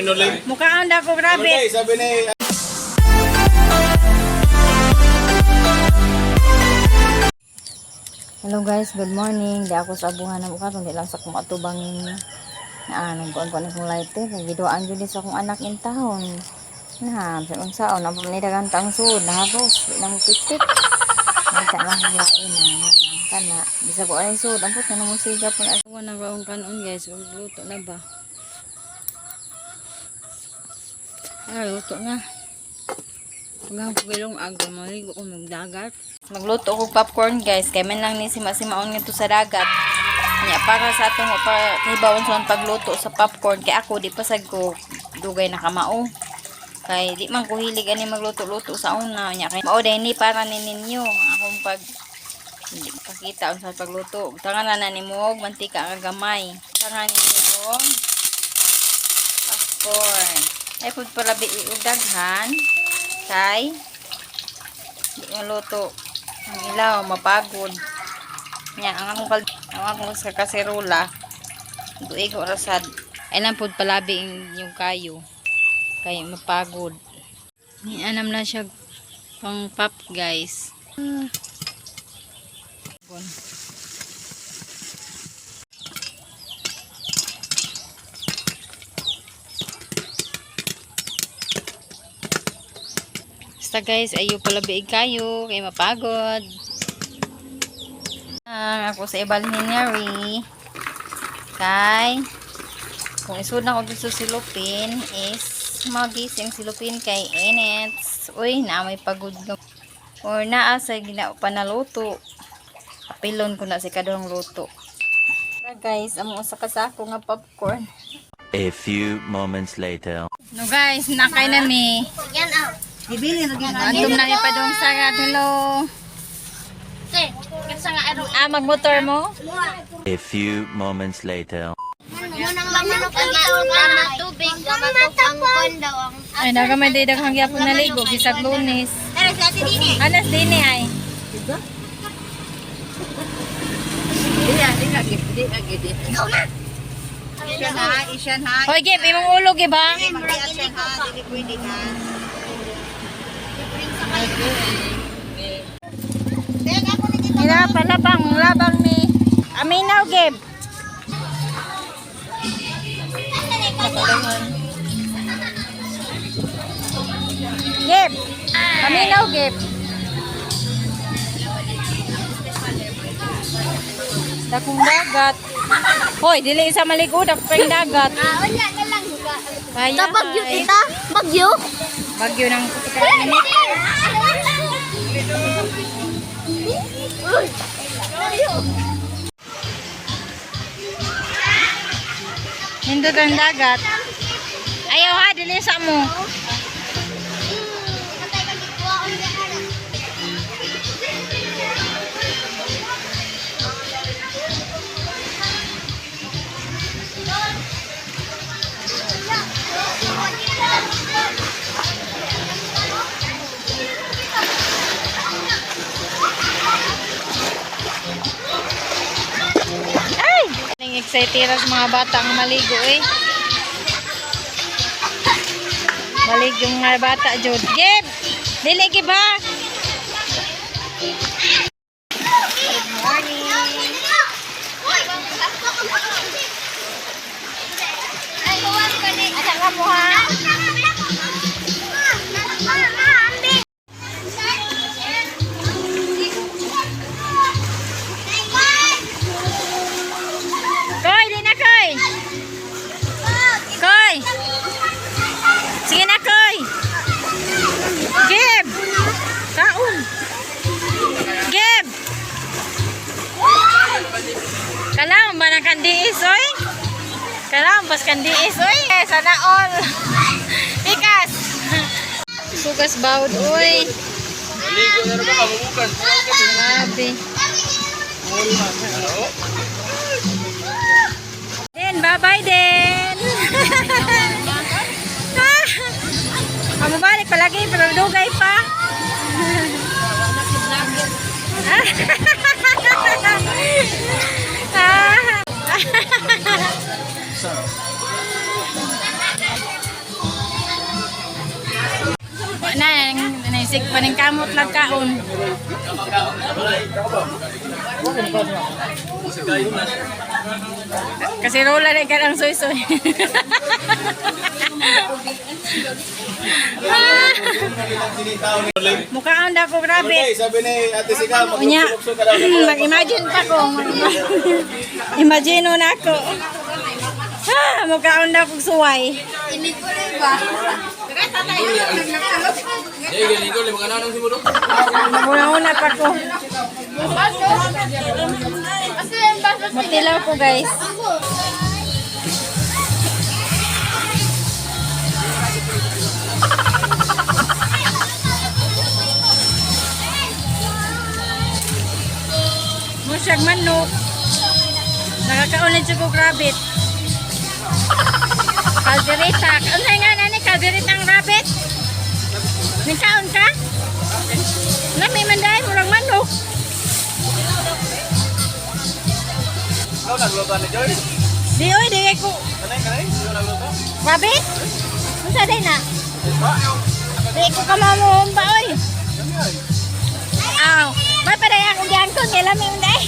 Nolin. Mukhaan na ko rabbit. Sabi ni Hello guys, good morning. Di ako sa abuhan ng bukat, hindi lang sa kong atubangin na anong kuan kuan akong lighter. Kay giduaan jud sa akong anak in taon. Na, sa unsaon na ni dagan tang sud, nahagos, di na mo pitpit. Nakita lang kong lain na kana. Bisag ko ay sud, ampot na mo siga po na. Wala na raong kanon guys, luto na ba? Ay, luto na. Hanggang pagilong aga, maligo ko magdagat. Magluto ko popcorn guys, kay man lang ni si masimaon ngadto sa dagat. Nya para sa atong pa kibawon sa pagluto sa popcorn kay ako di pa sad ko dugay na kamao. Kay di man ko hilig ani magluto-luto sa una nya kay mao ni para ni ninyo ang akong pag hindi pakita unsa pagluto. Tangan na nimo og mantika nga gamay. Tangan ninyo og popcorn. Ay pud pala bi og daghan kay di maluto ang ilaw, mapagod. Nya ang akong ang akong sa kaserola duig orasad. Ay lang pud palabi yung kayo kay mapagod. Ni anam na siya pang pop guys. Basta guys, ayo pala biig kayo kay mapagod. Ang ako sa ibalhin ni kay kung isud na ko gusto silupin is magising silupin kay init. Uy, na may pagod ka. Or naa sa gina panaluto. Apilon ko na si kaduhang luto. Tara guys, amo sa kasako nga popcorn. A few moments later. No guys, nakay na mi. Yan ah. Antum na mi padung sa hello. Te, kinsa nga aron. Ah, magmotor mo? A few moments later. Munang manok ang lama tubig, lama ang kon daw ang. Ay, nagamay day daghang gyapon naligo bisag Lunes. Pero sa ati dini. Anas dini ay. Hoy, Gib, imong ulo, Gib, ha? Ila, palabang, labang ni. Aminaw, Gib. Gib. Aminaw, Gib. Dakong dagat. Hoy, dili sa maligo, dakong dagat. Ah, wala na lang. Kaya, Bagyo tita, bagyo. Bagyo ng kutukan. Nindot ang dagat. Ayaw ha, dili sa mo. Ay! Ning excited ra sa mga bata ang maligo eh. Maligo yung mga bata jud. Gib! Dili gib ha. Good morning. Asa ka mo ha? Koy, di na koy. Koy. Sige na koy. Gib. Kaon. Gib. Kalaon ba ng kandiis oy? Kalaon bas kandiis oy? Eh, sana all. Pikas. Sugas bawd oy. Maligo na naman kamubukas. Grabe. Den, bye-bye den. Pamabalik palagi pero dugay pa. Ah. Bisig paningkamot lang kaon. Kasi rola na ka lang soy-soy. Mukhaan na ko grabe. Sabi ni Ate Sika, Unya, mag-imagine pa ko. Imagine na ako. Ha, mukhaon na akong suway. Eh, galing ko, limang anak ng simulo. Una-una pa ko. Matilaw ko, guys. Musyag manok. Nakakaon na siya ko rabbit. Kaldereta. Ano nga nani? Kaldereta ang rabbit? Nagkaon ka? Nami man dahil, murang manok. Ikaw nagluto ni Joy? Di oy, di kay ko. Kanay, kanay? Ikaw nagluto? Rabbit? Unsa day na? Di ko kamamuhom ba oy? Aw, may paday akong giangkon kay lami man day.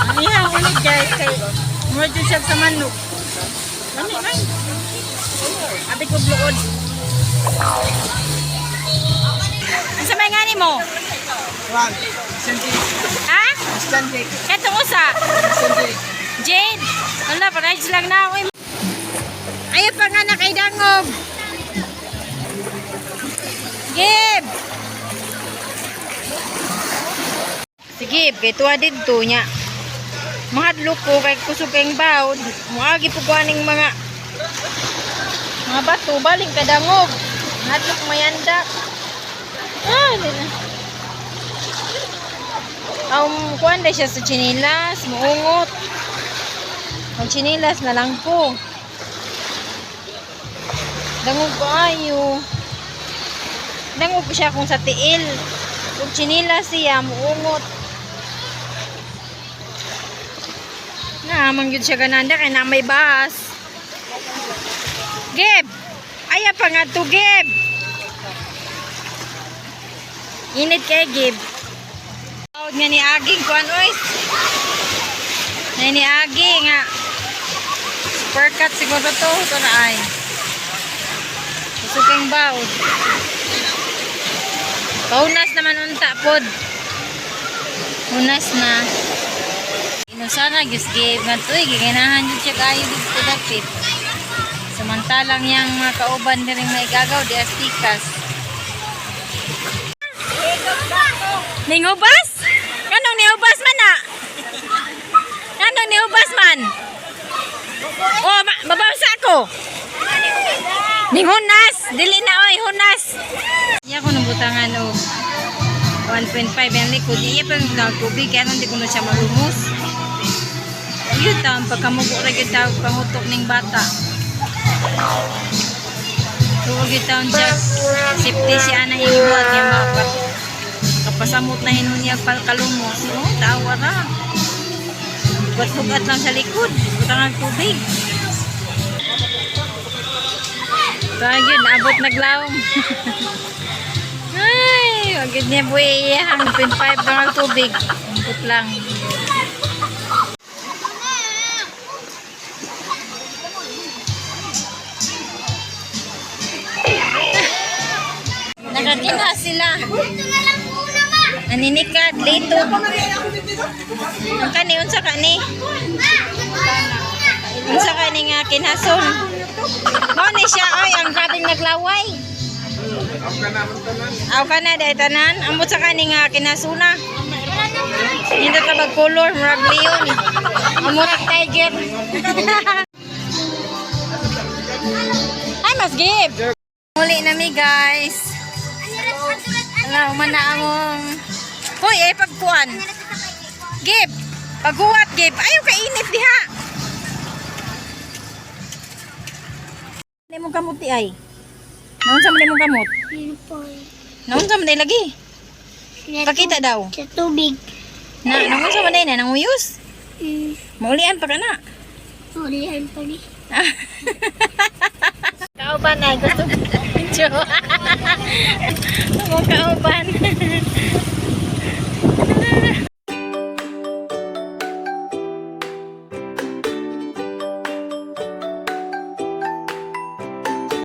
Ang ihang ulit guys kay murag jud siya sa manok. Lami man. Abi ko bluod. Ang sa may ngani mo? Ha? Katong usa. Jade. Wala, parehas lang na. Uy. Ayaw pa nga na kay Dangog. Gib. Sige, kay tuwa didto niya. Mahadlok ko kay kusog kayong bawd. Muagi po ko aning mga bato baling kadangog. Mahadlok mayanda. Ah, di na. Kuan na siya sa chinilas, muungot. Ang chinilas na lang po. Dangog ko ayo. Dangog ko siya kung sa tiil. Kung chinilas siya, muungot. Naamang yun siya gananda kay na may bahas. Gib! Aya pa nga to, Gib! Init kay Gib. Tawag nga ni Aging kuan oy. Na ni Agi nga. Supercut siguro to ito na ay. Suking bawd. Paunas naman unta pod. Unas na. Inusana gyud give nga tuy giganahan jud siya kaayo dito dapit. Samantalang yang mga kauban diring maigagaw di astikas. Ningubas? Kanong niubas man na? Kanong niubas man? Oh, mabasa ako. Ninghunas, dili na oy, hunas. Iya ko nang butangan og 1.5 ang likod. Iya pa yung butang tubig kaya hindi ko na siya malumos. Yun taon pagkamugo ra gyud tawag pangutok ning bata. Tuog gyud taon siya. Safety siya na hibuhat niya mga kapasamot na hinon niya kalumos. Oh, tawa ra. Bugat-bugat lang sa likod. Butang ang tubig. Tawag yun, naabot naglawom. Ay, wag yun niya buhay. Ang 0.5 lang ang tubig. Ambot lang. Nakakinha sila. Ito na lang muna, ma. Naninikad, lito. Ang kani, unsa kani? Ma, ito na lang muna. Unsa kani nga kinhason? Mao ni siya oy, ang grabeng naglaway. Aw ka na dahil tanan. Ambot sa kani nga kinasuna. Hindi ka bag color, murag leon. Ang murag tiger. Ay, mas give. Muli na mi guys. Ala, umana among Hoy, eh pagkuan. Gib. Paghuwat, Gib. Ayaw kainit diha. Hindi mong kamot di ay. Naunsa man imong kamot? Naunsa man day lagi? Pakita daw. Sa tubig. Na, naunsa man day na nanguyos? Mm, Maulian pa ka na. Ulihan pa ni. Kauban ay gusto. Medyo. Among kauban.